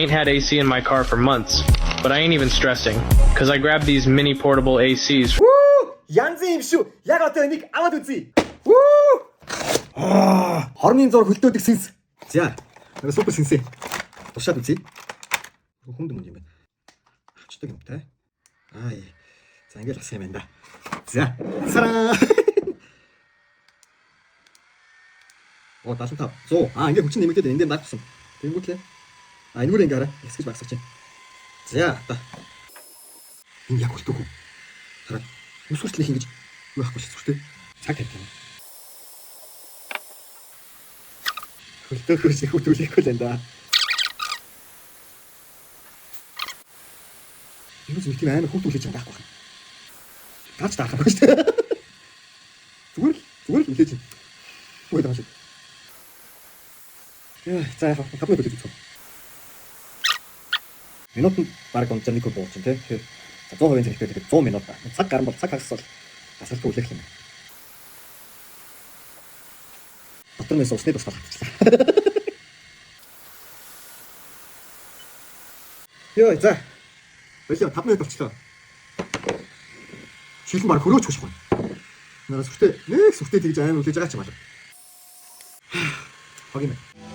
Ain't had AC in my car for months, but I ain't even stressing, cause I grabbed these mini portable ACs Вүү! Янзын юм шүү. Яг одоо энийг аваад үзье. Вүү! Аа, хорны зур хөлдөөдөг сэнс. За, нэг супер сэнсээ. Туршаад үзье. Хүнд юм юм байна. Авчдаг юм те. Аа. За, ингээл асан юм байна да. За. Сараа. Оо 75 100. Аа, ингээ хүчин нэмэгдээд энэ дээр баг тусам. Тэнгүүтлээ. А энэгээр ингээ хараа. Хэсгэж багсаж чинь. За, одоо. Энэ яг хөлтөөх үү? Хараа. Ус хүртэл их ингэж юу байхгүй шүү дээ. Цаг тавьж байна. Хөлтөөхөөс их хөтөлөхгүй л энэ да. Юу ч нэг тийм амар хүүт үлээж байгаа байхгүй байна. Гарч даах юм шүү дээ. Зүгээр л үлээж байна. Үгүй даа шиг. Яа, за яах вэ? 5 минут үлээж үзэх. Минутанд баг 1 буучин тий. Тэгэхээр 100% зэрэгтэй тэгээд 100 минут. Цаг гарan бол цаг хагас бол тасралтгүй үлээх юм. Дотор нь усны тусгал хатчихлаа. Йоо за. Болио 5 минут болчлоо. Шилэн баг хөрөөч хөших байна. Нараа сүртэй нэг сүртэй тэгж амар үлээж байгаа ч юм аа. Хог юм.